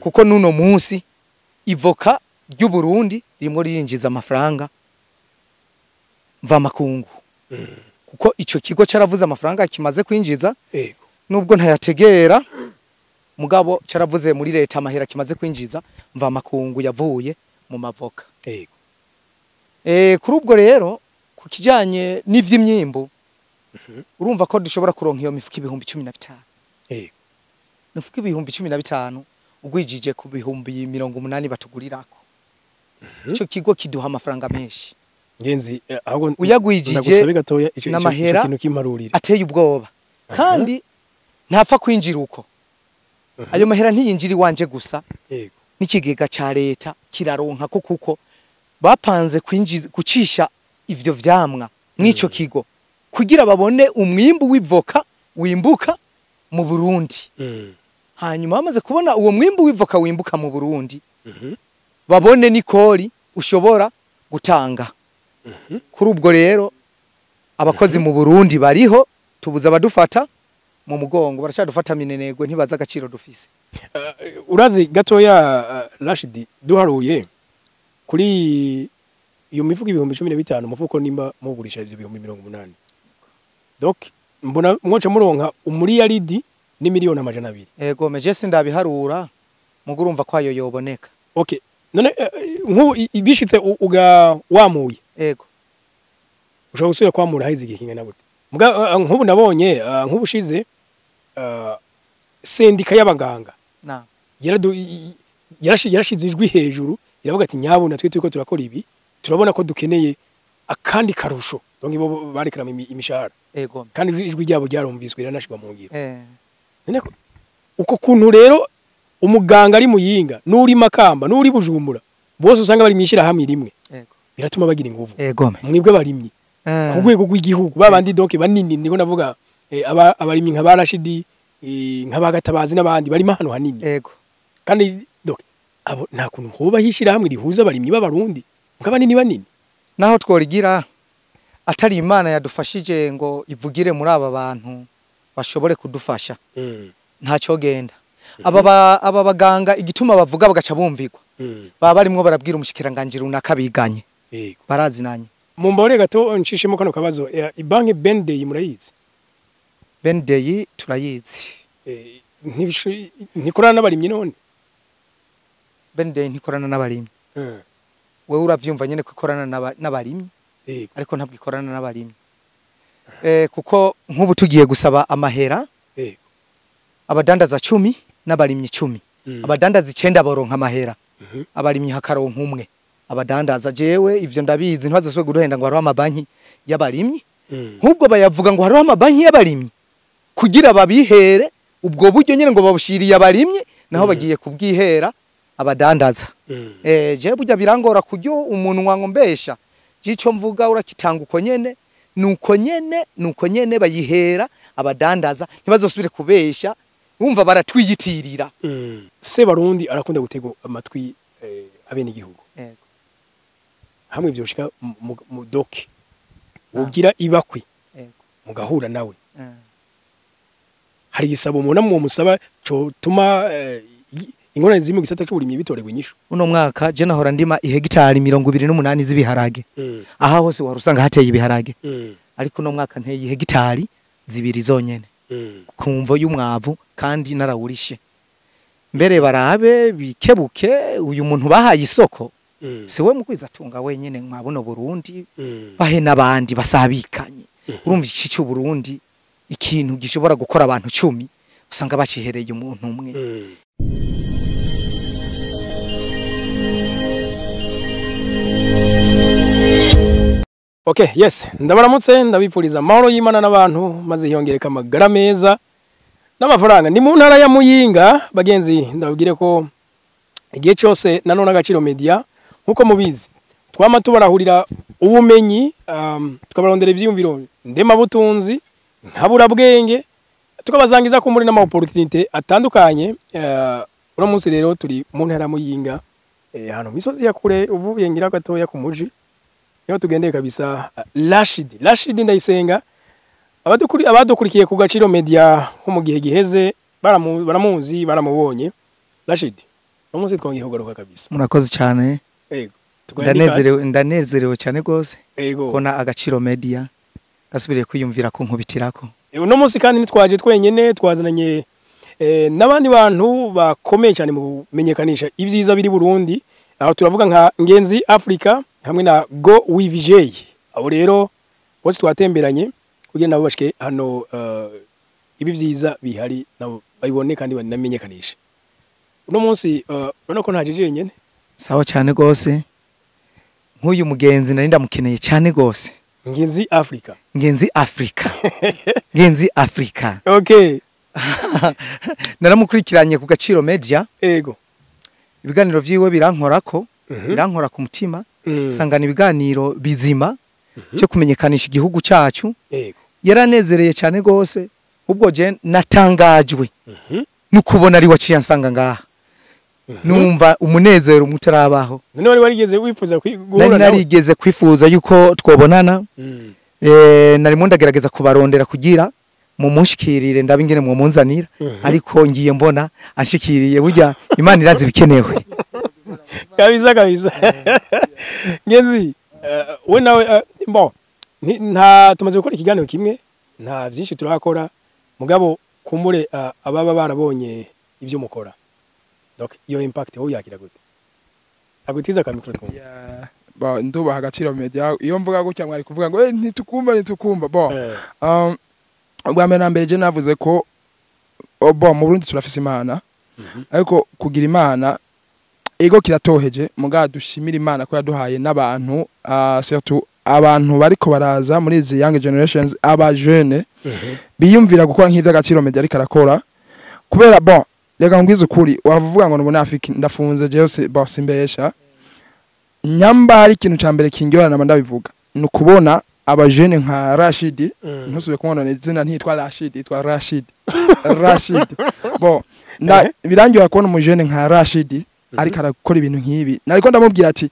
Kuko nuno munsi ivoka ry'u Burundi rimwo ririnjiza amafaranga mvamakungu. Kuko ico kigo caravuze amafaranga kimaze kwinjiza, nubwo ntayategera, mugabo caravuze muri leta amahera kimaze kwinjiza mvamakungu yavuye mu mavoka. Kuri ubwo rero ku kijanye n'ivy'imyimbu, urumva ko dushobora kuronka iyo mifuko 15,000. Mifuko 15,000 ugwijije ku 80,000 batugurirako. Ico kigo kiduha amafaranga menshi. Ngenzi, ahubwo uyagwijije ndagusabe gatoya ico n'amahera kintu kimparurira. Ateye ubwoba. Kandi ntapfa kwinjira uko. Ayo mahera ntiyinjira iwanje gusa. N'ikigega ca leta kiraronka ko kuko bapanze kwinjiza gucisha ivyo vyamwa mw'ico kigo kugira babone umwimbu w'ivoka wimbuka mu Burundi. Hanyuma bamaze kubona uwo mwimbu w'ivoka wimbuka mu Burundi, babone nikori ushobora gutanga. Kuri ubwo rero abakozi mu Burundi bariho, tubuza abadufata mu mugongo, baracadufata minenegwe, ntibaza agaciro dufise. Urazi gatoya, Rashid, duharuye kuri iyo mifuko 15,000, umufuko nimba mugurisha ivyo 80,000, donc mbona mwoca muronka umuriyaridi ni 200,000,000. Ego, meje sindabiharura, mugo urumva ko ayo yoboneka. Okay, none nkubu ibishitse uga wamuye, ushobora gusubira kwamura haize igihe kingana gute? Muga nkubu nabonye, nkubu ushize, sendika y'abaganga yarashize ijwi hejuru, iravuga ati nyabuna twe turiko turakora ibi, turabona ko dukeneye akandi karusho. Donc bo barekrama imishahara. Kandi ijwi ryabo ryarumviswe, riranashirwa mu ngiro. None uko kuntu rero umuganga ari Muyinga n'uri Makamba n'uri Bujumbura bose usanga bari mwishira hamwe rimwe, biratuma bagira inguvu. Mwebwe abarimyi ku rwego rw'igihugu babandi, donc banini, niko navuga, abarimyi nka ba Rashidi, nka ba Gatabazi n'abandi barimo hano hanini. Kandi donc abo nta kuntu hoba hishira hamwe rihuza abarimyi b'abarundi nka banini banini? Naho tworigira, atari Imana yadufashije ngo ivugire muri aba bantu bashobore kudufasha, ntacyo genda. Aba baganga igituma bavuga bagaca bumvirwa, baba barimwo barabwira umushikiranganje runaka biganye, barazinanye. Mumbore gato nshishemo kano kabazo, ibanki BND murayizi? BND turayizi. Ntikorana n'abarimyi none? BND ntikorana n'abarimyi. Wewe uravyumva nyene ko ikorana n'abarimyi, ariko ntabwo ikorana n'abarimyi, kuko nk'ubu tugiye gusaba amahera, abadandaza 10 n'abarimyi 10, abadandaza 9 baronka amahera, abarimyi hakaronka umwe. Abadandaza, jewe ivyo ndabizi, ntibazosubire guduhenda ngo hariho amabanki y'abarimyi. Nk'ubwo bayavuga ngo hariho amabanki y'abarimyi kugira babihere ubwo buryo nyene ngo babushiriye abarimyi, naho bagiye kubwihera abadandaza. Jewe burya birangora kuryo umunwa ngo mbesha, jico mvuga urakitanga uko nyene, nuko nyene, nuko nyene bayihera abadandaza, ntibazosubire kubesha, wumva baratwiyitirira. Sebarundi arakunda gutega amatwi abenegihugu. Hamwe vyoshika mu doki ugira ibakwi, mugahura nawe, hari igisabo mubona mwo musaba cotuma ingorane ziri mu gisata c'uburimyi bitoregwa inyishu? Uno mwaka je nahora ndima ihegitari 28 z'ibiharage. Aha hose wari usanga hateye ibiharage, ariko uno mwaka nteye ihegitari 2 zonyene, ku mvo y'umwavu, kandi narawurishe. Mbere barabe bikebuke, uyu muntu bahaye isoko si we mugwiza atunga wenyene mwabuno Burundi, bahe n'abandi basabikanye. Urumva iki cy'u Burundi, ikintu gishobora gukora abantu 10 usanga bacihereye umuntu umwe. Okay, yes, ndabaramutse, ndabipfuriza amahoro y'Imana n'abantu, maze hiyongereka amagara meza n'amafaranga. Ni mu ntara ya Muyinga, bagenzi, ndababwire ko igihe cyose nanone Agaciro Media, nkuko mubizi, twama tubarahurira ubumenyi, tukabarondera ivyiyumviro ndemabutunzi nkaburabwenge, tukabazangiza ko muri n'ama opportunité atandukanye. Uno munsi rero turi mu ntara ya Muyinga, hano misozi ya kure, uvuye ngira gatoya ku muji niho tugendeye kabisa. Rashid Ndayisenga, abadukurikiye ku Gaciro Media nko mu gihe giheze baramuzi, baramubonye. Rashid, Uno munsi twongeye kugaruka kabisa. Murakoze cyane. Yego. Ndanezerewe cyane gose. Yego. Kubona Agaciro Media gasubiriye kwiyumvira ko nkubitirako. Uno munsi kandi ntitwaje twenyene, twazananye n'abandi bantu bakomeye cyane mu kumenyekanisha ibyiza biri Burundi. Aho turavuga nka Ngenzi Africa hamwe na Go with J. Abo rero bose twatemberanye kugira nabo bashike hano, ibi vyiza bihari nabo babibone kandi banamenyekanishe. Uno munsi urabona ko ntaje jenyene. Sawa cyane gose. Nk'uyu mugenzi nari ndamukeneye cyane gose. Ngenzi Africa. Ngenzi Africa. Ngenzi Africa. Okay. Naramukurikiranye ku Gaciro Media. Ego. Ibiganiro vyiwe birankorako, birankora ku mutima. Sangana ibiganiro bizima cyo kumenyekanisha igihugu cyacu. Ego. Yaranezereye cyane gose, ubwo je natangajwe nukubona ari waciye ansanga ngaha. Numva umunezero mutarabaho. None wari warigeze wifuza guhura nawe? Narigeze kwifuza yuko twobonana. Narimo ndagerageza kubarondera kugira mumushikirire ndabe ingene mwomunzanira, ariko ngiye mbona anshikiriye. Burya Imana irazi bikenewe. Kabisa kabisa. Ngenzi, we nawe bon, nta tumaze gukora ikiganiro kimwe, nta byinshi turakora, mugabo kumbure ababa barabonye ibyo mukora. Donc iyo impact ho yakira gute? Agutiza ka micro twumva. Yeah. Bon, ndubaha Agaciro Media. Iyo mvuga gutya mwari kuvuga ngo ntitukumva ntitukumva. Bon. Ubwa mbere na mbere je navuze ko bon, mu Burundi turafise Imana. Ariko kugira Imana ego kiratoheje, muga dushimira Imana ko yaduhaye n'abantu, surtout abantu bariko baraza muri izi young generations, aba jeune biyumvira gukora nk'ivyo Agaciro Media ariko arakora. Kubera bon, reka ngwize ukuri, wavuga ngo n'umunafiki ndafunze jewe bon simbesha. Nyamba hari ikintu ca mbere kingiora nama ndabivuga, ni ukubona abajene nka Rashid. Ntusubire kumubona izina, ntitwa Rashid, yitwa Rashid. Rashid. Bon, birangiye kubona umujene nka Rashid ariko arakora ibintu nk'ibi. Nariko ndamubwira ati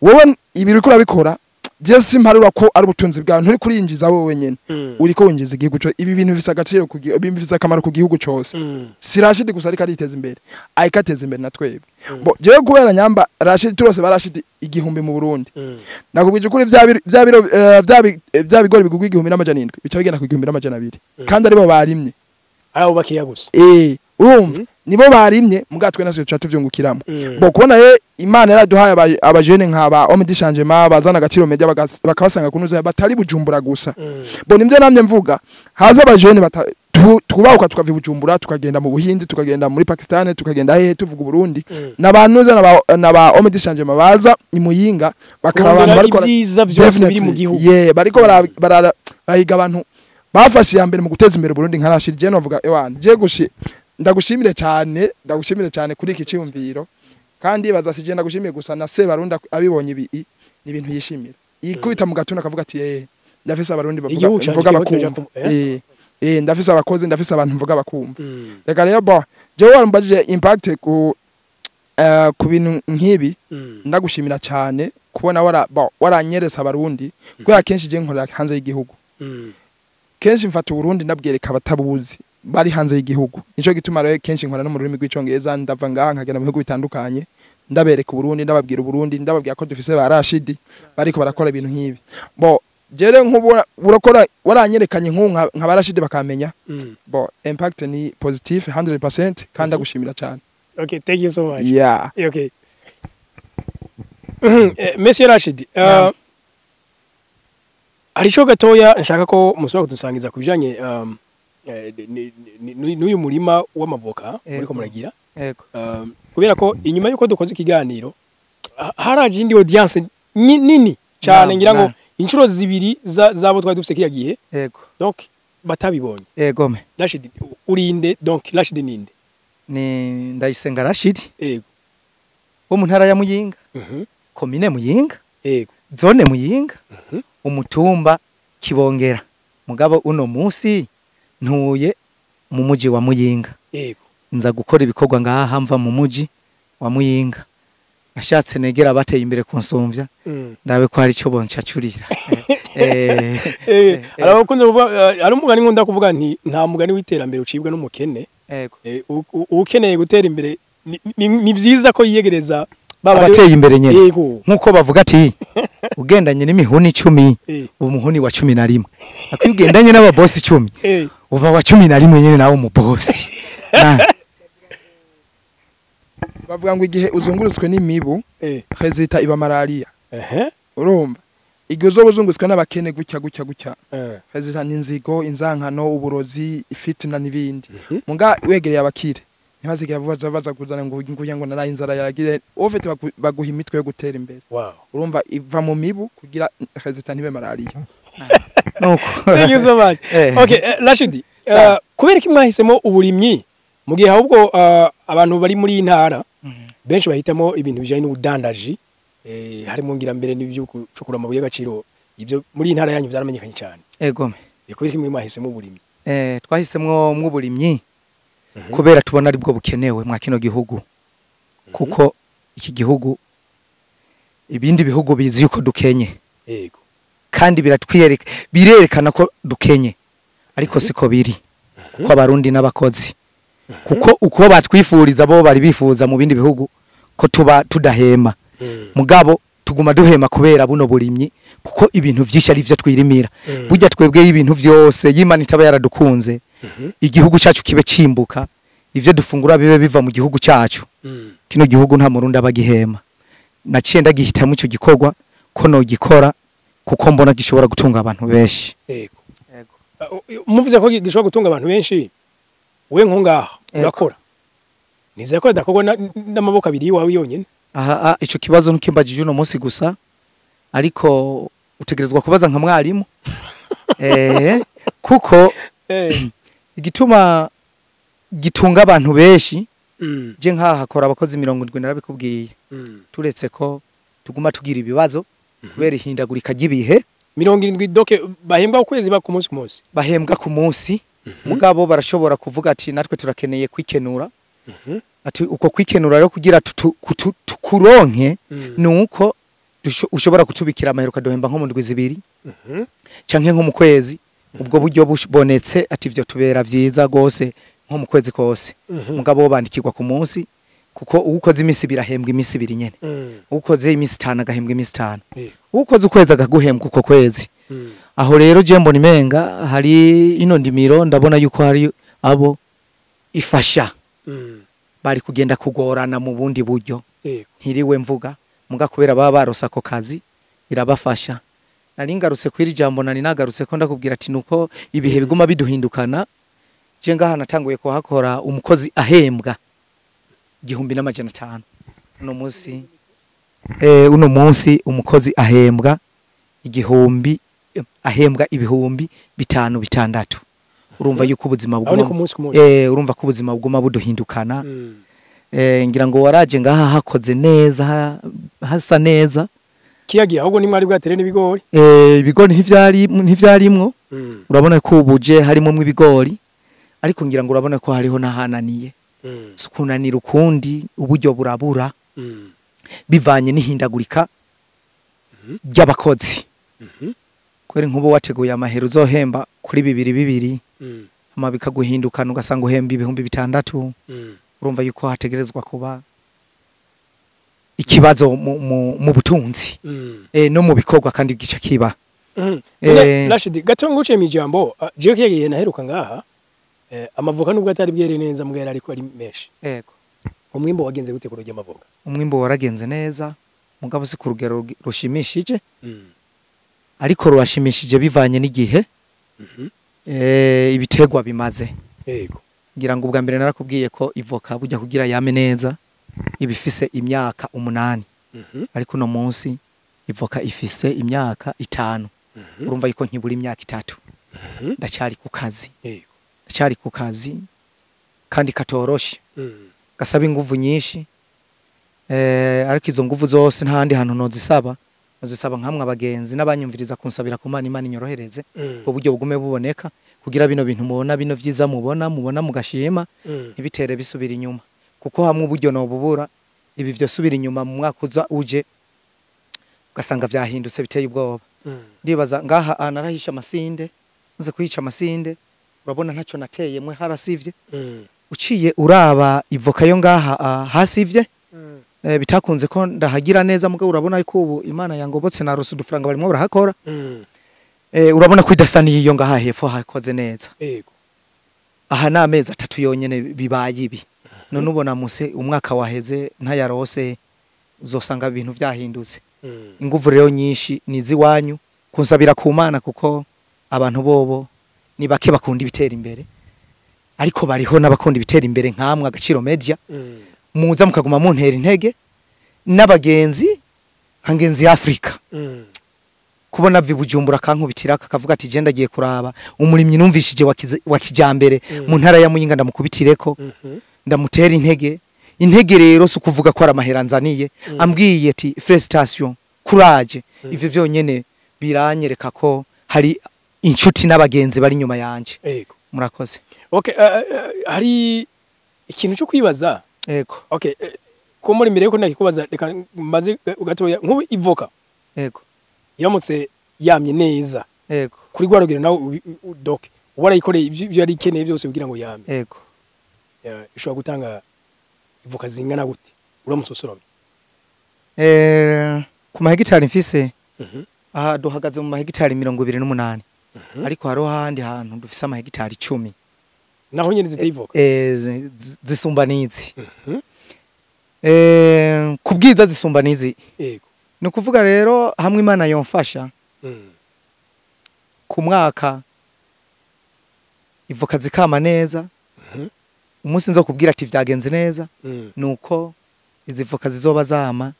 wowe ibi uriko urabikora, je simparura ko ari ubutunzi bwawe, nturi kurinjiza wowe wenyene, uriko winjiza igihugu cose. Ibi bintu bifise agaciro ku bifise akamaro ku gihugu cose. Si Rashid gusa ariko ariteza imbere, ariko ateza imbere na twebwe. Bo jewe kubera nyamba Rashid turose ba Rashid 1000 mu Burundi, nakubwije ukuri vya biro vya bigori bigugwa 1700 bica bigenda ku 1200, kandi aribo barimye, arabo bakiya gusa. Urumva nibo barimye, mugatwe nasyo tuca tuvyungukiramo. Bo kubona ye Imana yaraduhaye abajene nk'aba homme du changement bazana Agaciro Media bakabasanga kunuza batari Bujumbura gusa. Bo nimvyo namye mvuga, haza abajene twubahuka tukava Bujumbura tukagenda mu Buhindi, tukagenda muri Pakistan, tukagenda hehe, tuvuga Burundi. Nabantuza naba homme du changement baza imuyinga bakaba abantu bariko ibyiza byose biri mu gihugu. Yeah, bariko barahiga abantu bafashe ya mbere mu guteza imbere Burundi nka Rashid. Je novuga ewana je gushi ndagushimire cyane, ndagushimire cyane kuri iki cyumviro. Kandi bazasije ndagushimiye gusa na se Barundi abibonye ibi ni ibintu yishimira. Ikubita mu gatuna akavuga ati ndafise abarundi bavuga mvuga bakumva. Ndafise abakozi, ndafise abantu mvuga bakumva. Reka rero bon, je warambajije impact ku bintu nk'ibi, ndagushimira cyane kubona waranyeresa abarundi, kubera kenshi je nkorera hanze y'igihugu. Kenshi mfata Burundi ndabwereka abatabuzi bari hanze y'igihugu. Nico gituma rero kenshi nkora no mu rurimi rw'icongereza, ndava ngaha nkagenda mu bihugu bitandukanye, ndabereka Burundi, ndababwira Burundi, ndababwira ko dufise ba Rashid bariko barakora ibintu nk'ibi. Bo jere nk'ubu urakora waranyerekanye nka ba Rashid bakamenya. Bo impact ni positive 100% kandi ndagushimira cyane. Okay, thank you so much. Yeah. Okay. Monsieur Rashid, harico gatoya nshaka ko musubira kudusangiza kubijanye n'uyu murima w'amavoka muriko muragira. Yego. Kubera ko inyuma yuko dukoze ikiganiro haraje indi audience nini cyane, ngira ngo inshuro zibiri zabo twari dufise kiya gihe. Yego. Donc batabibonye. Yego me. Rashid urinde, donc Rashid ninde? Ni Ndayisenga Rashid. Yego. Wo mu ntara ya Muyinga. Komine Muyinga. Yego. Zone Muyinga. Umutumba Kibongera. Mugabo uno munsi ntuye mu muji wa Muyinga. Yego. Nza gukora ibikorwa ngaha mva mu muji wa Muyinga. Nashatse negera bateye imbere kunsumvya, ndabe ko hari ico boncacurira. Arabakunze kuvuga, ari umugani nkunda kuvuga nti nta mugani w'iterambere ucibwa n'umukene. Yego. Ukeneye gutera imbere Ni vyiza ko yiyegereza abateye imbere nyene, nkuko bavuga ati ugendanye n'imihuni 10 umuhuni wa 11, akwiye ugendanye n'ababosi 10 uba wa 11 nyene nawe umubosi. Bavuga ngo igihe uzungurutswe n'imibu rezita iba malaria. Urumva igihe uzoba uzungurutswe n'abakene gutya gutya gutya, rezita n'inzigo, inzankano, uburozi, ifitina n'ibindi. Muga wegereye abakire ntibazigera baza kuzana ngo nguya ngo naraye inzara yaragire, ofete baguha imitwe yo gutera imbere. Urumva iva mu mibu kugira rezita ntibe malaria. Nuko thank you so much. Okay, Rashidi, kubera ko mwahisemo uburimyi mu gihe ahubwo abantu bari muri intara benshi bahitamo ibintu bijanye n'ubudandaji, harimo ngira mbere n'ibyo gucukura amabuye y'agaciro, ibyo muri intara yanyu byaramenyekanye cyane. Ego, kubera ko mwahisemo uburimyi? Twahisemwo mw'uburimyi kubera tubona ari bwo bukenewe mwa kino gihugu, kuko iki gihugu ibindi bihugu bizi yuko dukenye. Yego, kandi biratwiyereka, birerekana ko dukenye, ariko siko biri, kuko abarundi n'abakozi, kuko uko batwifuriza bo bari bifuza mu bindi bihugu ko tuba tudahema, mugabo tuguma duhema kubera buno burimyi, kuko ibintu vyinshi ari byo twirimira. Burya twebwe ibintu vyose y'Imana itaba yaradukunze, igihugu cyacu kibe cimbuka, ivyo dufungura bibe biva mu gihugu cyacu. Kino gihugu nta murundi abagihema. Naciye ndagihitamo ico gikorwa ko no gikora, kuko mbona gishobora gutunga abantu benshi. Yego. Muvuze ko gishobora gutunga abantu benshi, we nko ngaha urakora, nizeye ko adakorwa n'amaboko abiri iwawe yonyene. Aha, ico kibazo ntukimbajije uno munsi gusa, ariko utegerezwa kubaza nka mwarimu. Kuko igituma gitunga abantu benshi, je nkaha hakora abakozi 70 narabikubwiye. Turetse ko tuguma tugira ibibazo kubera ihindagurika ry'ibihe. 70 doke bahembwa ukwezi ba ku munsi ku munsi? Bahembwa ku munsi, mugabo barashobora kuvuga ati natwe turakeneye kwikenura. Ati uko kwikenura rero kugira tukuronke nuko ushobora kutubikira amahero kadohemba nko mu ndwi zibiri canke nko mu kwezi. Ubwo buryo bubonetse ati ivyo tubera vyiza gose nko mu kwezi kose. Mugabo bandikirwa ku munsi, kuko ukoze imisi birahembwa imisi ibiri nyene, ukoze imisi 5 agahembwa imisi 5, ukoze ukwezi akaguhembwa uko kwezi. Aho rero je mbona imenga hari ino ndimiro, ndabona yuko hari abo ifasha bari kugenda kugorana mu bundi buryo ntiriwe mvuga, muga kubera baba barosa ako kazi irabafasha. Nari ngarutse kwiri jambo nari nagarutse ko ndakubwira ati nuko ibihe biguma biduhindukana. Je ngaha natanguye kuhakora umukozi ahembwa 1500. Uno munsi umukozi ahembwa 1000, ahembwa 5000 6. Urumva yuko ubuzima buguma urumva ko ubuzima buguma buduhindukana. Ngira ngo waraje ngaha hakoze neza, hasa neza. Kiyagiye ahubwo nimwe ari bwatere n'ibigori. Ibigori ntivyarimwo. Urabona ko ubuje harimo mu ibigori, ariko ngira ngo urabona ko hariho nahananiye. Sukunanira ukundi uburyo burabura bivanye n'ihindagurika ry'abakozi. Kweri nkubo wateguye amahero uzohemba kuri 2 2 ama bikaguhindukana ugasanga uhemba 6000. Urumva yuko hategerezwa kuba ikibazo mu butunzi no mu bikorwa kandi gica kiba. Rashidi, gato nguce mu ijambo, je kiyagiye naheruka ngaha, amavoka nubwo atari bwere neza mbwera ariko ari menshi. Yego. Umwimbo wagenze gute kurujya amavoka? Umwimbo waragenze neza, mugabo si ku rugero rushimishije. Ariko rurashimishije bivanye n'igihe ibitegwa bimaze. Yego. Ngira ngo ubwa mbere narakubwiye ko ivoka bujya kugira yame neza ibifise imyaka 8. Ariko no munsi ivoka ifise imyaka 5. Urumva yuko nkibura imyaka 3. Ndacyari ku kazi. Yego. Ndacyari ku kazi kandi katoroshe. Gasaba inguvu nyinshi. Ariko izo nguvu zose nta handi hantu nozisaba. Nozisaba nkamwe abagenzi n'abanyumviriza kunsabira ku Mana, Imana inyorohereze ubwo buryo bugume buboneka kugira bino bintu mubona, bino vyiza mubona mugashima, ntibitere bisubira inyuma. Kuko hamwe uburyo no bubura ibi vyo subira inyuma mu mwaka uza uje ugasanga vyahindutse biteye ubwoba. Ndibaza ngaha narahisha amasinde, muze kuhica amasinde, urabona ntaco nateye mwe harasivye. Uciye uraba ivoka yo ngaha hasivye, bitakunze ko ndahagira neza, mugabo urabona ko ubu Imana yangobotse na rusu dufaranga barimo barahakora. Urabona ko idasa niyo ngaha hepfo hakoze neza. Yego. Aha ni amezi 3 yonyene bibaye ibi. None ubona muse umwaka waheze ntayarose, uzosanga ibintu vyahindutse. Inguvu rero nyinshi niziwanyu kunsabira ku Mana, kuko abantu bobo ni bake bakunda ibitera imbere, ariko bariho n'abakunda ibitera imbere nkamwe Agaciro Media. Muza mukaguma muntera intege n'abagenzi nka Ngenzi Afrika. Kubona Bujumbura kankubitira akavuga ati je ndagiye kuraba umurimyi numvishije wa kijambere mu ntara ya Muyinga, ndamukubitireko ndamutera intege. Intege rero si ukuvuga ko ari amahera nzaniye, ambwiye ati felicitation, courage, ivyo vyonyene biranyereka ko hari inshuti n'abagenzi bari nyuma yanje. Yego. Murakoze. Okay, hari ikintu cyo kwibaza. Yego. Okay, ko muri mbere yuko ndakikubaza reka maze gatoya nkubu ivoka. Yego. Iramutse yamye neza. Yego. Kuri gwa rugero nawe doc warayikoreye ivyo yari ikeneye byose kugira ngo yame. Yego. Ishobora gutanga ivoka zingana gute uramutse usoromye? Ku mahegitari mfise, aha duhagaze mu mahegitari 28. Ariko hariho ahandi hantu dufise amahegitari 10. Naho nyene ziteye ivoka? Zisumba nizi. Kubwiza zisumba nizi. Yego. Ni ukuvuga rero hamwe Imana yomfasha ku mwaka ivoka zikama neza, umunsi nzokubwira ati vyagenze neza, nuko izi voka zizoba zama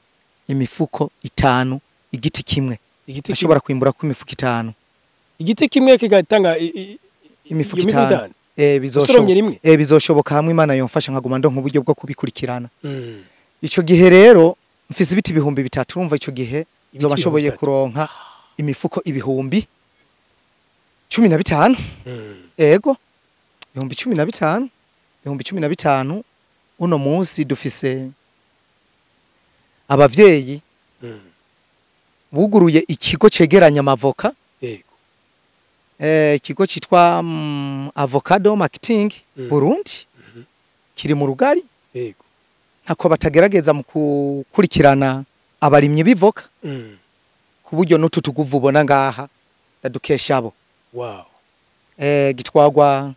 imifuko 5 igiti kimwe. Ashobora kwimbura ku imifuko 5. Igiti kimwe kigatanga imifuko 5. Bizoshoboka hamwe Imana yomfasha nkaguma ndonka uburyo bwo kubikurikirana. Ico gihe rero mfise ibiti 3000, urumva ico gihe nzoba nshoboye kuronka imifuko 15,000. Ego, 15,000, 15,000. Uno munsi dufise abavyeyi buguruye ikigo cegeranya amavoka. Yego. Ikigo citwa Avocado Marketing Burundi, kiri mu Rugari. Yego. Ntako batagerageza mu kukurikirana abarimyi bivoka. Ku buryo n'utu tuguvu ubona ngaha ndadukesha abo. Wow. Gitwagwa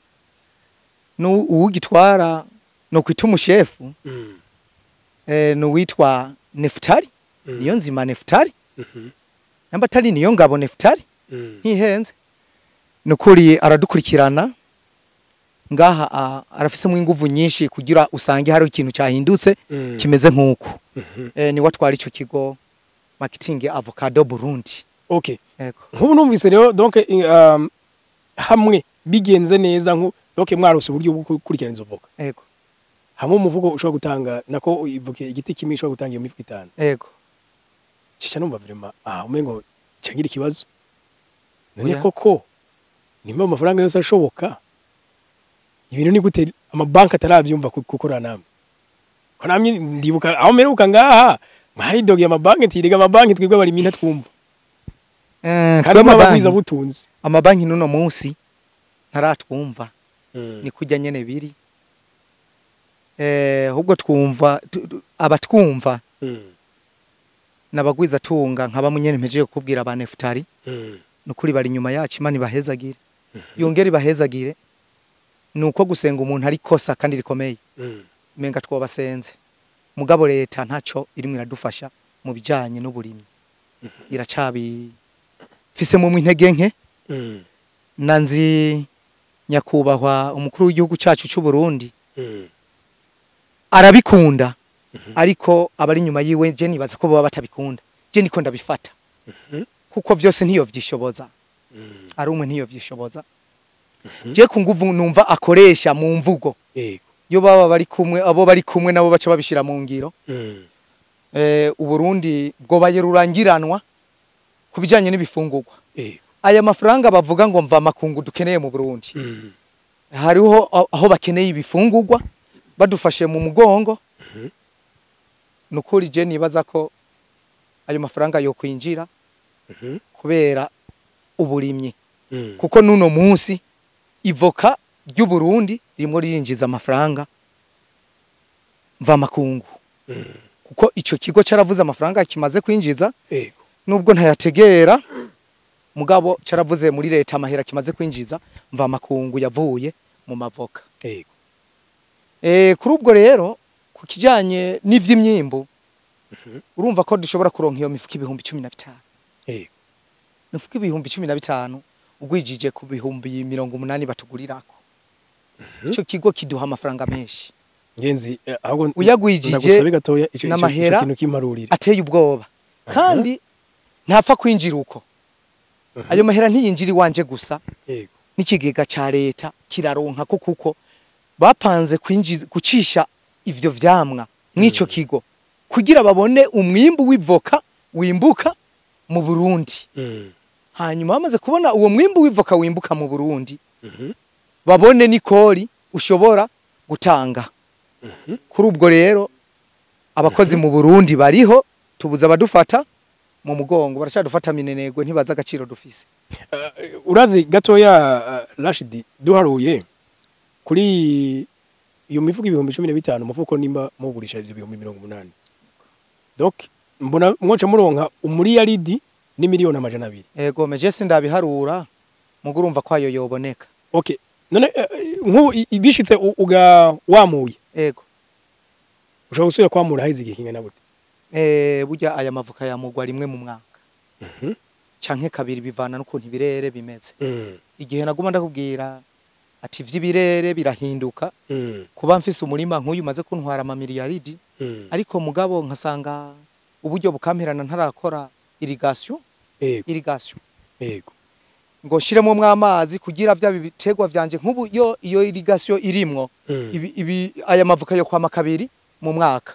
uwugitwara no kwita umushefu, nuwitwa Neftali. Niyo nzima Neftali. Namba tari niyo ngabo Neftali. Ntihenze. Nukuri aradukurikirana ngaha, arafisemo inguvu nyinshi kugira usange hari ikintu cyahindutse kimeze nkuko. Ni watwara ico kigo Marketing Avocado Burundi. Okay. Yego. Nkubu numvise rero donc hamwe bigenze neza nku donc mwarose uburyo bwo gukurikirana izo voka. Yego. Hamwe umuvugo ushobora gutanga nako ivuke igiti kimwe ushobora gutanga iyo mifuko 5. Yego. Cica numva vraiment umengo cangira ikibazo. None koko nimba amafaranga yose ashoboka, ibintu ni gute amabanki ataravyumva gukora namwe? Ko namwe ndibuka aho meruka ngaha mwaridogiye amabanki ntirega amabanki twebwe abarimyi ntatwumva. Kandi amabanki butunze. Amabanki nuno munsi ntaratwumva. Ni kujya nyene biri. Ahubwo twumva abatwumva nabagwiza tunga nkaba munyene mpejeje kukubwira aba Neftali. Nukuri bari nyuma yacu, Imana ibahezagire. Yongere ibahezagire. Nuko gusenga umuntu ari kosa kandi rikomeye. Menga twobasenze. Mugabo leta ntaco irimwe iradufasha mu bijanye n'uburimyi. Iracabi mfise mu intege nke. Nanzi nyakubahwa umukuru w'igihugu cacu c'u Burundi. Arabikunda. Ariko abari nyuma yiwe je nibaza ko baba batabikunda. Je niko ndabifata. Kuko vyose ntiyo vyishoboza. Ari umwe ntiyo vyishoboza. Je ku nguvu numva akoresha mu mvugo. Yego. Yo baba bari kumwe, abo bari kumwe nabo baca babishira mu ngiro. Uburundi bwobaye rurangiranwa kubijanye n'ibifungurwa. Yego. Aya mafaranga bavuga ngo mva makungu dukeneye mu Burundi. Hariho aho bakeneye ibifungurwa badufashe mu mugongo. Nukuri je nibaza ko ayo mafaranga yo kwinjira kubera uburimyi. Kuko nuno munsi ivoka ry'u Burundi ririmo ririnjiza amafaranga mvamakungu. Kuko ico kigo caravuze amafaranga kimaze kwinjiza, nubwo ntayategera, mugabo caravuze muri leta amahera kimaze kwinjiza mvamakungu yavuye mu mavoka. Kuri ubwo rero ku kijanye n'ivy'imyimbu, urumva ko dushobora kuronka iyo mifuko 15,000. Mifuko 15,000 ugwijije ku 80,000 batugurirako. Ico kigo kiduha amafaranga menshi. Ngenzi ahubwo uyagwijije n'amahera ateye ubwoba. Kandi ntapfa kwinjira uko. Ayo mahera ntiyinjira iwanje gusa. N'ikigega ca leta kiraronka ko kuko bapanze kwinjiza gucisha ivyo vyamwa mw'ico kigo kugira babone umwimbu w'ivoka wimbuka mu Burundi. Hanyuma bamaze kubona uwo mwimbu w'ivoka wimbuka mu Burundi, babone nikori ushobora gutanga. Kuri ubwo rero abakozi mu Burundi bariho, tubuza abadufata mu mugongo, barashadufata minenegwe, ntibaza agaciro dufise. Urazi gatoya Rashid, duharuye kuri iyo mifuko 15,000 umufuko nimba mugurisha ivyo 80,000. Donc mbona mwoca muronka umuriyaridi ni 200,000,000. Ego meje sindabiharura, mugurumva kwayo yoboneka. Okay. None nkubu ibishitse uga wamuye. Ego. Ushobora gusubira kwamura haizi igihe kingana gute? Burya aya mavuka yamugwa rimwe mu mwaka. Canke kabiri bivana n'ukuntu ibirere bimeze. Igihe naguma ndakubwira ati ivy'ibirere birahinduka, kuba mfise umurima nk'uyu maze kuntwara amamiliyaridi, ariko mugabo nkasanga uburyo bukamperana ntarakora irrigation. Irrigation. Yego. Ngo shiremo mwamazi kugira vya bitegwa vyanje nkubu yo iyo irrigation irimwo ibi aya mavuka yo kwama kabiri mu mwaka.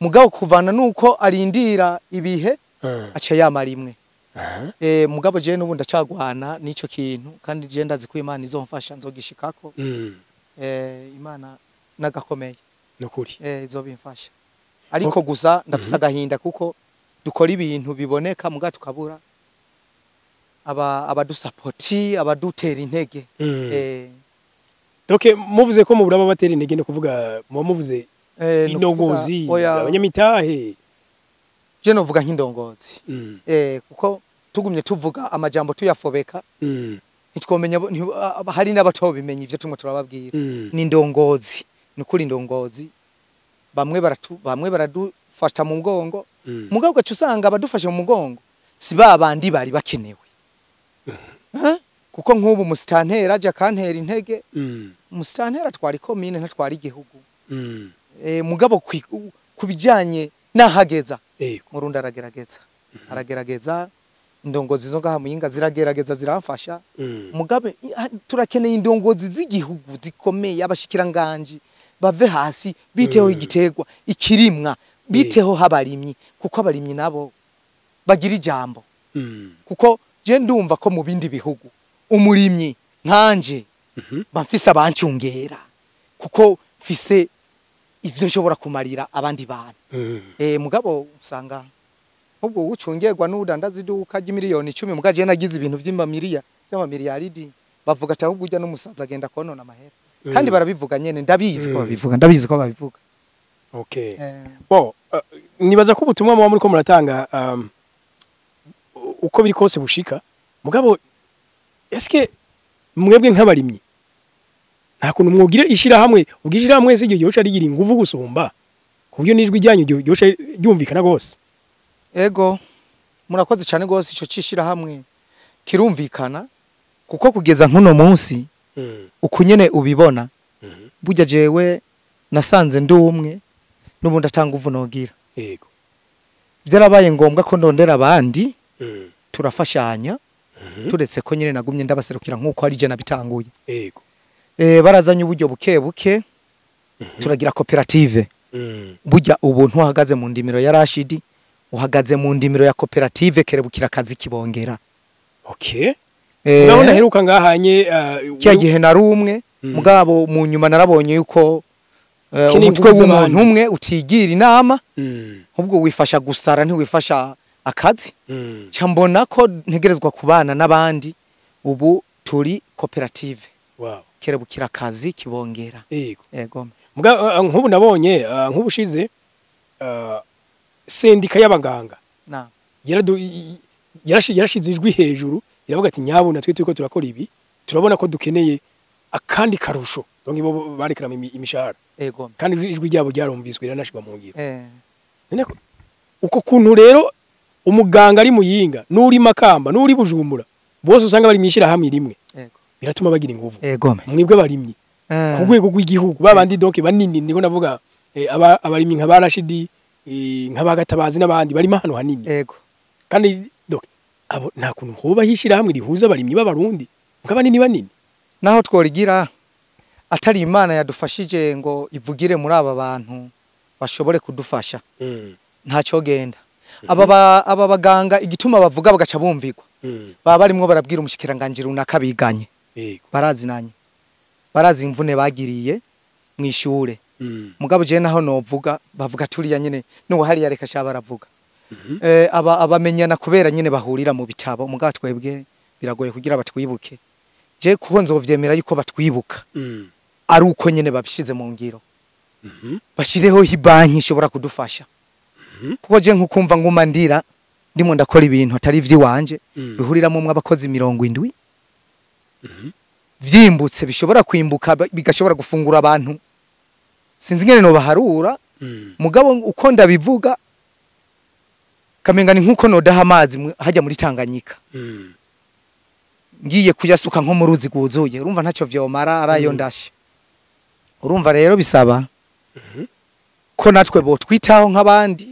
Mugabo kuvana nuko arindira ibihe aca yamara imwe. Mugabo je nubu ndacagwana nico kintu, kandi je ndazi ko Imana izomfasha nzogishikako. Imana nagakomeye nukuri izobimfasha. Ariko gusa ndafise agahinda kuko dukora ibintu biboneka mugabo tukabura abadusapoti, abadutera intege. Donc muvuze ko mubura abatera intege no kuvuga muba muvuze indongozi, abanyamitahe. Je novuga nk'indongozi. Kuko tugumye tuvuga amajambo tuyafobeka, ntitwomenya hari n'abatobimenya ivyo tumwe turababwira. Ni indongozi, nukuri indongozi bamwe baradufata mu mugongo, mugabo gacu usanga abadufashe mu mugongo si babandi bari bakenewe. Kuko nk'ubu musitantera aje akantera intege, musitantera twari komine ntatwari igihugu. Mugabo kubijanye nahageza Murundi aragerageza, aragerageza. Indongozi zo ngaha Muyinga ziragerageza ziramfasha. Mugabe turakeneye indongozi z'igihugu zikomeye, abashikiranganje bave hasi biteho igitegwa ikirimwa, biteho habarimyi, kuko abarimyi nabo bagira ijambo. Kuko je ndumva ko mu bindi bihugu umurimyi nkanje bamfise abancungera, kuko mfise ivyo nshobora kumarira abandi bantu. Mugabo usanga ubwo ucungerwa n'udandaza iduka ry'imiliyoni 10, mugaje nagize ibintu vy'imamiriya by'amamiliyaridi, bavuga ati ahubwo ujya n'umusaza agenda konona amahera. Kandi barabivuga nyene, ndabizi ko babivuga, ndabizi ko babivuga. Okay. Bon, nibaza ko ubutumwa muba muri ko muratanga uko biri kose bushika, mugabo eske mwebwe nk'abarimyi nta kuntu mwogire ishira hamwe, ubwishira hamwe se iryo yoca rigira inguvu gusumba kubyo nijwi ryanyu ryoca ryumvikana gose? Ego, murakoze cyane gose. Ico cishira hamwe kirumvikana, kuko kugeza nkuno munsi ukunyene ubibona, burya jewe nasanze ndi umwe n'ubundi atanga uvunogira. Yego. Byarabaye ngombwa ko ndondera abandi, turafashanya, turetse ko nyine nagumye ndabaserukira nkuko ari je nabitanguye. Yego. Barazanye uburyo buke buke, turagira koperative. Burya ubu ntuhagaze mu ndimiro ya Rashidi, uhagaze mu ndimiro ya koperative Kerebukira Kazi Kibongera. Okay. Urabona heruka ngahanye cya gihe narumwe, mugabo mu nyuma narabonye yuko umutwe w'umuntu umwe utigira inama, ahubwo wifasha gusara ntiwifasha akazi. Ca mbona ko ntegerezwa kubana n'abandi, ubu turi koperative. Wow. Kerebukira akazi kibongera. Yego. Yego. Muga nk'ubu nabonye nk'ubushize sendika y'abaganga na yarashize ijwi hejuru iravuga ati nyabona twe turiko turakora ibi, turabona ko dukeneye akandi karusho. Donc bo barekrama imishahara. Yego. Kandi ijwi ryabo ryarumviswe riranashirwa mu ngiro. None uko kuntu rero umuganga ari Muyinga n'uri Makamba n'uri Bujumbura bose usanga bari mwishira hamwe rimwe. Yego. Biratuma bagira inguvu. Yego. Mwibwe barimyi ku rwego rw'igihugu babandi donc banini niko navuga abarimyi nka barashidi nka bagatabazi n'abandi barimo hano hanini. Yego. Kandi donc abo nta kuntu hoba hishira hamwe rihuza abarimyi b'abarundi nka banini banini. Naho tworigira atari Imana yadufashije ngo ivugire muri aba bantu bashobore kudufasha. Ntacyo genda. Aba baganga igituma bavuga bagaca bumvirwa. Baba barimwo barabwira umushikiranganje runaka biganye. Yego. Barazinanye. Barazi imvune bagiriye mwishure. Mugabo je naho novuga bavuga turiya nyene no hari yareka sha baravuga. Aba abamenyana kubera nyene bahurira mu bitabo mugabo twebwe biragoye kugira batwibuke. Je kuko nzovyemera yuko batwibuka. Ari uko nyene babishize mu ngiro. Bashireho hibanki ishobora kudufasha. Kuko je nkukumva nguma ndira ndimo ndakora ibintu atari ivyiwanje bihuriramo mwe abakozi 70. Vyimbutse bishobora kwimbuka bigashobora gufungura abantu. Sinzi ngene no baharura. Mugabo uko ndabivuga kamenga ni nkuko nodaha amazi hajya muri Tanganyika. Ngiye kuyasuka nko mu ruzi guzuye urumva ntacyo vyomara arayo ndashe. Urumva rero bisaba ko natwe bo twitaho nk'abandi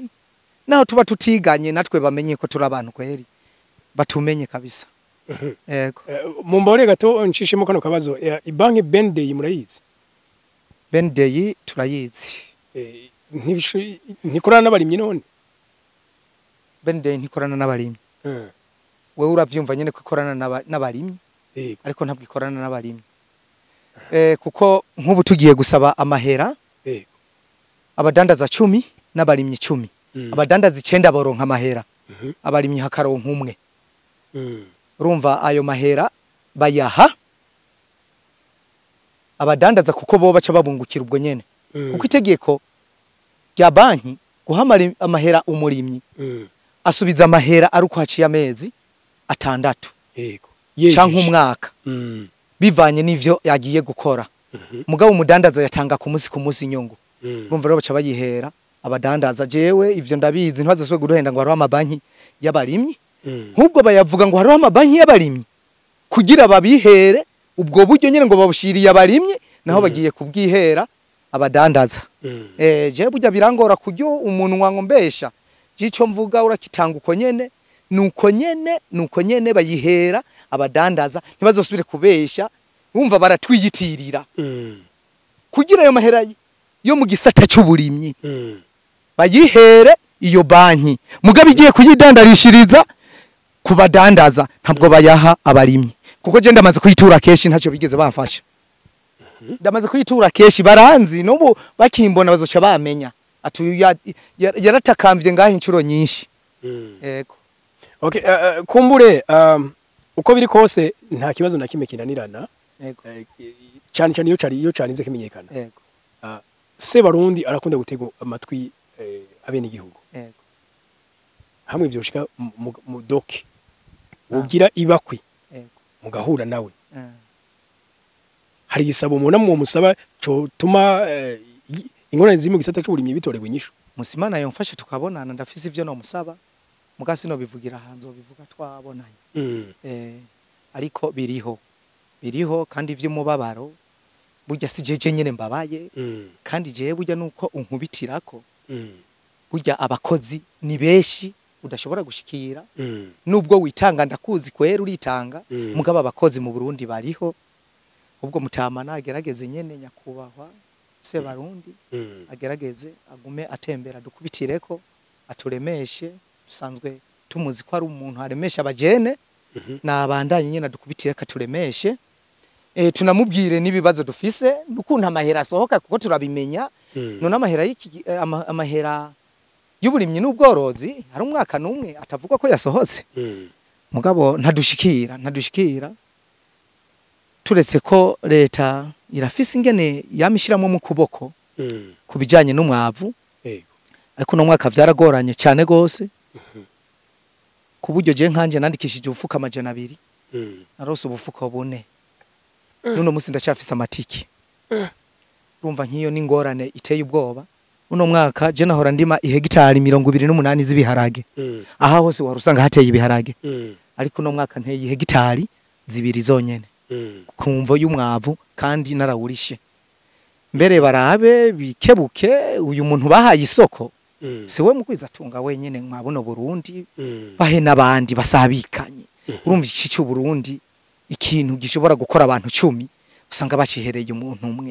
naho tuba tutiganye natwe bamenye ko turi abantu kweri batumenye kabisa. Yego. Mumbore gato nshishemo kano kabazo, ibanki BNDI murayizi? BNDI turayizi. Ntikorana n'abarimyi none? BNDI ntikorana n'abarimyi. Wewe uravyumva nyene ko ikorana n'abarimyi. Yego. Ariko ntabwo ikorana n'abarimyi. Kuko nk'ubu tugiye gusaba amahera. Yego. Abadandaza 10 n'abarimyi 10. Abadandaza 9 baronka amahera. Abarimyi hakaronka umwe. Urumva ayo mahera bayaha abadandaza kuko bo baca babungukira ubwo nyene. Kuko itegeko rya banki guha amahera umurimyi asubiza amahera ari uko haciye amezi 6. Yego. Canke umwaka. Bivanye n'ivyo yagiye gukora. Mugabo umudandaza yatanga ku munsi inyungu. Urumva rero baca bayihera abadandaza. Jewe ivyo ndabizi ntibazosubire guduhenda ngo hariho amabanki y'abarimyi. Nk'ubwo bayavuga ngo hariho amabanki y'abarimyi kugira babihere ubwo buryo nyene ngo babushiriye abarimyi naho bagiye kubwihera abadandaza. Je burya birangora kuryo umunwa ngo mbesha. Jico mvuga urakitanga uko nyene nuko nyene nuko nyene bayihera abadandaza ntibazosubire kubesha. Wumva baratwiyitirira kugira ayo mahera yo mu gisata cy'uburimyi bayihere iyo banki mugabe igiye kuyidandarishiriza kubadandaza ntabwo bayaha abarimyi. Kuko je ndamaze kuyitura keshi ntacyo bigeze bamfasha. Ndamaze kuyitura keshi baranzi n'ubu bakimbona bazoca bamenya ati yaratakamvye ngaho inshuro nyinshi. Yego. Okay, kumbure uko biri kose nta kibazo na kimwe kinanirana. Yego. Cyane cyane iyo carinze kimenyekana. Yego. Se Barundi arakunda gutega amatwi abene igihugu. Yego. Hamwe byoshika mu doki ugira ibakwi. Yego. Mugahura nawe. Hari gisabo mubona mu musaba cyo tuma ingorane ziri mu gisata cy'uburimyi bitoregwa inyishu. Musimana yomfashe tukabonana ndafise ivyo no musaba mugasi no bivugira hanze bivuga twabonanye. Ariko biriho kandi ivy'umubabaro burya si jeje nyene mbabaye. Kandi jewe burya nuko unkubitirako. Burya abakozi ni beshi udashobora gushikira. Nubwo witanga ndakuzi kwera uritanga. Mugabo abakozi mu Burundi bariho. Ubwo mutamana agerageze nyene nyakubahwa se Barundi agerageze agume atembera dukubitireko aturemeshe. Dusanzwe tumuzi ko ari umuntu aremesha abajene. Nabandanye nyene dukubitireko aturemeshe. Tunamubwire n'ibibazo dufise nukuntu amahera asohoka kuko turabimenya. None amahera y'iki amahera y'uburimyi n'ubworozi hari umwaka numwe atavugwa ko yasohotse. Mugabo ntadushikira Turetse ko leta irafise ingene yamishiramo mu kuboko ku bijanye n'umwavu, ariko no mwaka vyaragoranye cyane gose, ku buryo je nkanje nandikishije ubufuka 200, narose ubufuka 4. Nuno musi ndacyafise amatiki. Urumva nk'iyo n'ingorane iteye ubwoba. Uno mwaka je nahora ndima ihegitari 28 z'ibiharage. Aha hose wari usanga hateye ibiharage. Ariko uno mwaka nteye ihegitari 2 zonyene. Kumvo y'umwavu kandi narawurishe. Mbere barabe bikebuke, uyu muntu bahaye isoko siwe mugwiza atunga wenyene mwabuno Burundi, bahe nabandi basabikanye. Urumva iki cy'u Burundi ikintu gishobora gukora abantu 10 usanga bacihereye umuntu umwe.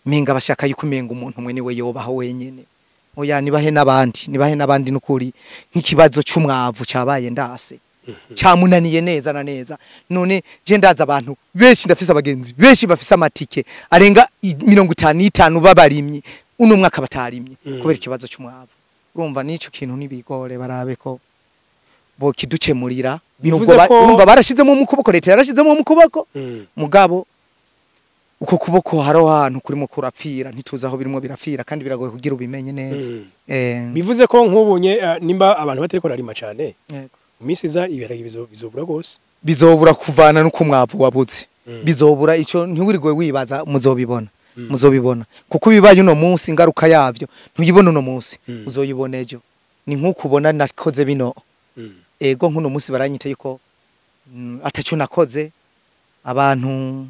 Menga bashaka yuko umenga umuntu umwe niwe yobaho wenyene. Oya, nibahe nabandi, nibahe nabandi nukuri. Nk'ikibazo cy'umwavu cyabaye ndase, cyamunaniye neza na neza. None je ndaza abantu benshi, ndafise abagenzi benshi bafise amatike arenga 55 babarimyi uno mwaka batarimye kubera ikibazo cy'umwavu. Urumva nico kintu nibigore, barabe ko bo kidukemurira. Urumva barashizemo mu kuboko, leta yarashizemo mu kuboko, mugabo uko kuboko haro hantu kurimo kurapfira, ntituzi aho birimo birapfira, kandi biragoye kugira ubimenye neza. Bivuze ko nk'ubunye nimba abantu batariko bararima cyane, mu minsi iza ibiharage bizobura gose. Bizobura kuvana no kumwavu wabuze. Bizobura, ico ntiwirirwe wibaza, muzobibona. Muzobibona kuko ibibaye uno munsi ingaruka yavyo ntuyibona uno munsi, uzoyibona ejo. Ni nk'uko ubona nakoze bino. Ego, nk'uno munsi baranyita yuko ataco nakoze. Abantu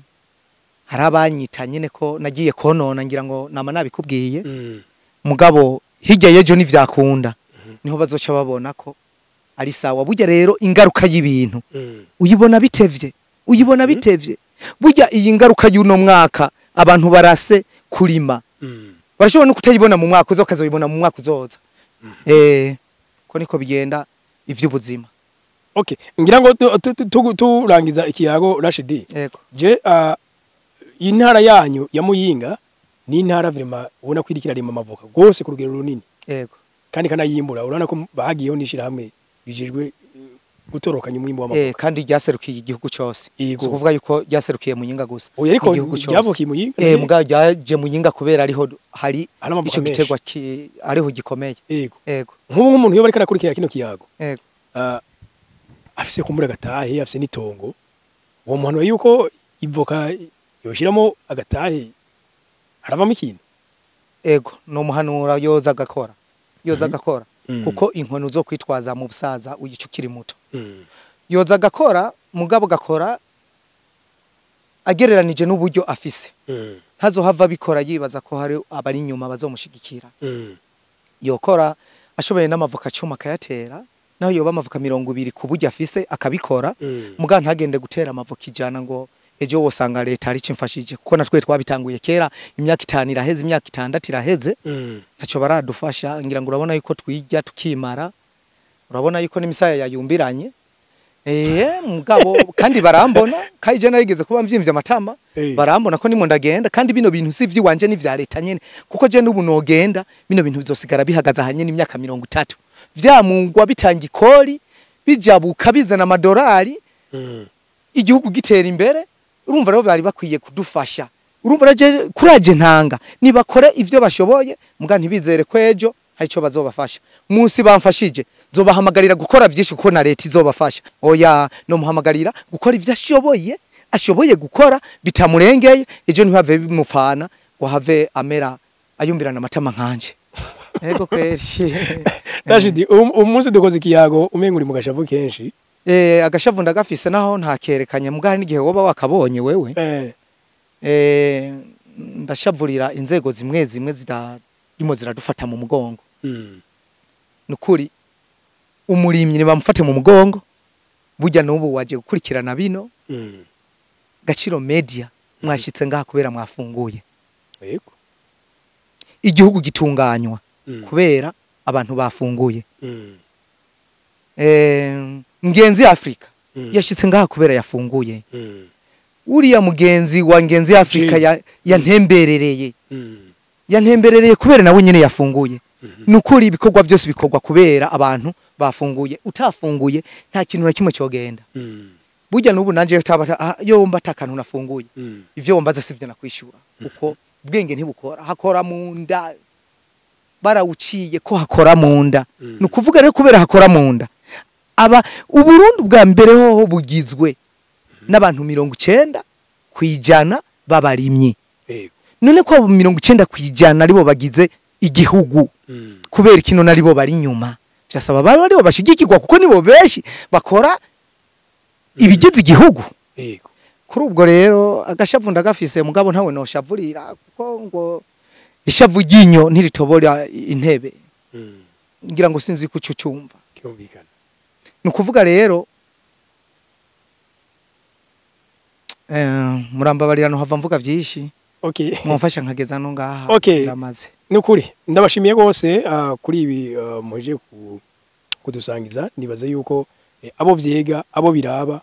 hari abanyita nyine ko nagiye konona, ngira ngo nama nabikubwiye. Mugabo hirya y'ejo ntivyakunda, niho bazoca babona ko ari sawa. Burya rero ingaruka y'ibintu uyibona bitevye, uyibona bitevye. Burya iyi ngaruka y'uno mwaka abantu barase kurima, barashobora no kutayibona mu mwaka uza, bakazoyibona mu mwaka uzoza. Ko niko bigenda ivy'ubuzima. Okay, ngira ngo turangiza ikiyago, Rashidi. Yego. Je intara yanyu ya Muyinga ni intara vraiment ubona ko iriko irarima amavoka gose ku rugero runini. Yego. Kandi kanayimbura, urabona ko bahagiyeho n'ishirahamwe rijejwe gutorokanya umwimbu w'amavoka. Kandi ryaserukiye igihugu cyose. Yego. Si ukuvuga yuko ryaserukiye Muyinga gusa. Oya, ariko igihugu cyose. ryavukiye Muyinga. Mugabo ryaje Muyinga kubera ariho hari Hari amavoka ico menshi. giterwa ariho gikomeye. Yego. Yego. Nk'ubu nk'umuntu iyo bariko arakurikira kino kiyago, Yego. Afise kumbura agatahe, afise n'itongo, uwo muhanuro yuko ivoka yoshiramo agatahe haravamo ikintu. Ego, no muhanura yoza agakora. Yoza agakora. Kuko inkoni uzo kwitwaza mu busaza uyica ukiri muto. Yoza agakora, mugabo gakora agereranije n'uburyo afise. Ntazohava abikora yibaza ko hari abari inyuma bazomushigikira. Yokora ashoboye n'amavoka 10 akayatera, naho yoba amavoka 20 ku buryo afise akabikora, mugabo ntagende gutera amavoka 100 ngo ejo wosanga leta ari cimfashije, kuko natwe twabitanguye kera, imyaka 5 iraheze, imyaka 6 iraheze, ntaco baradufasha. Ngira ngo urabona yuko twirya tukimara, urabona yuko n'imisaya yayumbiranye. Mugabo kandi barambona kandi je narigeze kuba mvyimvye amatama, barambona ko nimo ndagenda, kandi bino bintu si ivy'iwanje, ni vya leta nyene, kuko je n'ubu nogenda bino bintu bizosigara bihagaze ahanye imyaka 30 vyamungwa, bitanga ikori, bijabuka, bizana amadolari, igihugu gitera imbere. Urumva rero bari bakwiye kudufasha. Urumva rero kuraje ntanga nibakore ivyo bashoboye, muga ntibizere ko ejo hari ico bazobafasha. Munsi bamfashije nzobahamagarira gukora vyinshi, kuko na leta izobafasha. Oya, no muhamagarira gukora ivyo ashoboye gukora bitamurengeye, ejo ntibave bimufana ngo have amera ayumbirana amatama nkanje. Ego kweri. Rashidi, umunsi dukoze ikiyago umenga uri mu gashavu kenshi. Agashavu ndagafise naho ntakerekanye, muga hari n'igihe woba wakabonye wewe. Ndashavurira inzego zimwe zimwe zirimo ziradufata mu mugongo. Nukuri umurimyi nibamufate mu mugongo. Burya n'ubu waje gukurikirana bino, Gaciro Media mwashitse ngaha kubera mwafunguye. Igihugu gitunganywa kubera abantu bafunguye. Ngenzi Afrika yashitse ngaha kubera yafunguye. Uriya mugenzi wa Ngenzi Afrika yantemberereye yantemberereye kubera nawe nyene yafunguye. Nukuri ibikorwa byose bikorwa kubera abantu bafunguye. Utafunguye nta kintu na kimwe cyogenda. Burya n'ubu nanje yo mba atakantu nafunguye, ivyo wombaza sivyo nakwishura, kuko ubwenge ntibukora, hakora mu nda, barawuciye ko hakora mu nda. Ni ukuvuga rero kubera hakora mu nda, aba Uburundi bwa mbere hoho bugizwe n'abantu 90% b'abarimyi. None ko 90% aribo bagize igihugu, kubera kino naribo bari nyuma, vyasaba bari aribo bashigikirwa kuko nibo benshi bakora ibigize igihugu. Kuri ubwo rero agashavu ndagafise, mugabo ntawe noshavurira, kuko ngo ishavu ryinyo ntiritobora intebe. Ngira ngo sinzi kuco cyumva. Kirumvikana. Ni ukuvuga rero murambabarira no hava mvuga vyinshi. Okay. Mwamfasha nkageza no ngaha. Okay. Ndamaze. Nukuri ndabashimiye gose kuri ibi muje kudusangiza. Nibaze yuko abo vyega abo biraba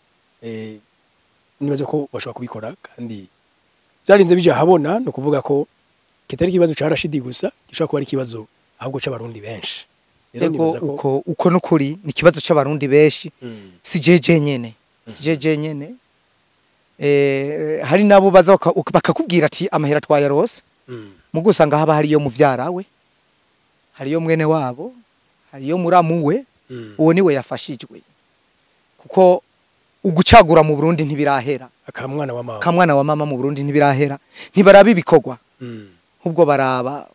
nibaze ko bashobora kubikora kandi byarinze bije habona. No kuvuga ko kitari kibazo ca Rashidi gusa, gishobora kuba ari kibazo ahubwo c'abarundi benshi. Rero nibaza ko uko nukuri ni kibazo c'abarundi benshi. Si jeje nyene, si jeje nyene. Hari nabo baza bakakubwira ati amahera twayarose, mugo usanga haba hariyo muvyara we, hariyo mwene wabo, hariyo muramu we, uwo niwe yafashijwe. Kuko ugucagura mu Burundi ntibirahera. Akamwana wa mama, akamwana wa mama mu Burundi ntibirahera. Ntibaraba ibikorwa, ahubwo baraba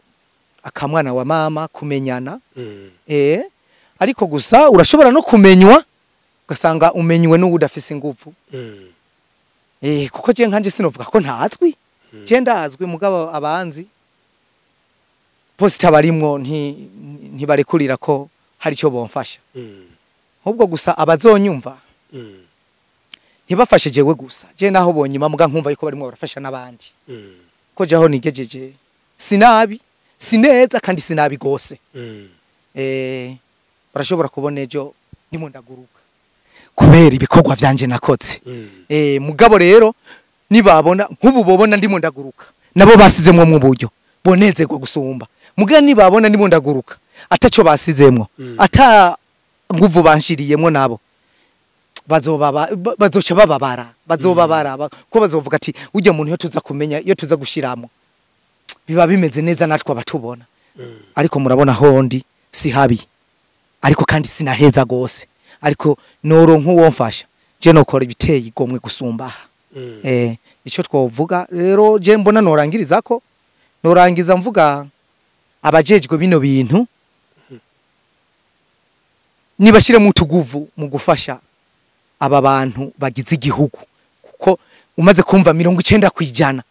akamwana wa mama, kumenyana. Ariko gusa urashobora no kumenywa ugasanga umenywe n'uwudafise ingufu. Kuko je nkanje sinovuga ko ntazwi. Je ndazwi, mugabo abanzi posita barimwo ntibarekurira ko hari cyo bomfasha. Ahubwo gusa abazonyumva ntibafashe jewe gusa, je naho bonyuma muga nkumva yuko barimo barafasha n'abandi. Ko jaho nigejeje sinabi, sineza kandi sinabi gose. Barashobora kubona ejo ndimo ndaguruka kubera ibikorwa vyanje nakoze. Mugabo rero nibabona nkubu bobona ndimo ndaguruka, nabo basizemwo mu buryo bonezerwa gusumba. Mugabo nibabona ndimo ndaguruka ataco basizemwo, ata nguvu banshiriyemwo, nabo bazoca bababara, bazobabara ko bazovuga ati ujya muntu iyo tuza kumenya, iyo tuza gushiramo biba bimeze neza natwe abatubona. Ariko murabona hondi si habi, ariko kandi sinaheza gose, ariko noro nkuwo mfasha je nokora ibiteye igomwe gusumba. Ico twovuga rero je mbona norangiriza ko norangiza mvuga abajejwe bino bintu nibashire mu tuguvu mu gufasha aba bantu bagize igihugu, kuko umaze kumva 90%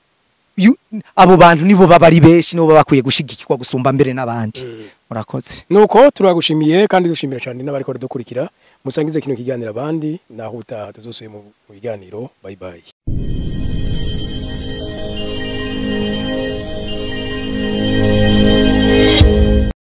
abo bantu nibo babari benshi, nibo babakwiye gushigikirwa gusumba mbere n'abandi. Murakoze. Nuko turagushimiye kandi dushimira cyane n'abariko dukurikira. Musangize kino kiganiro abandi, naho utaha tuzosuye mu biganiro. Bye bye.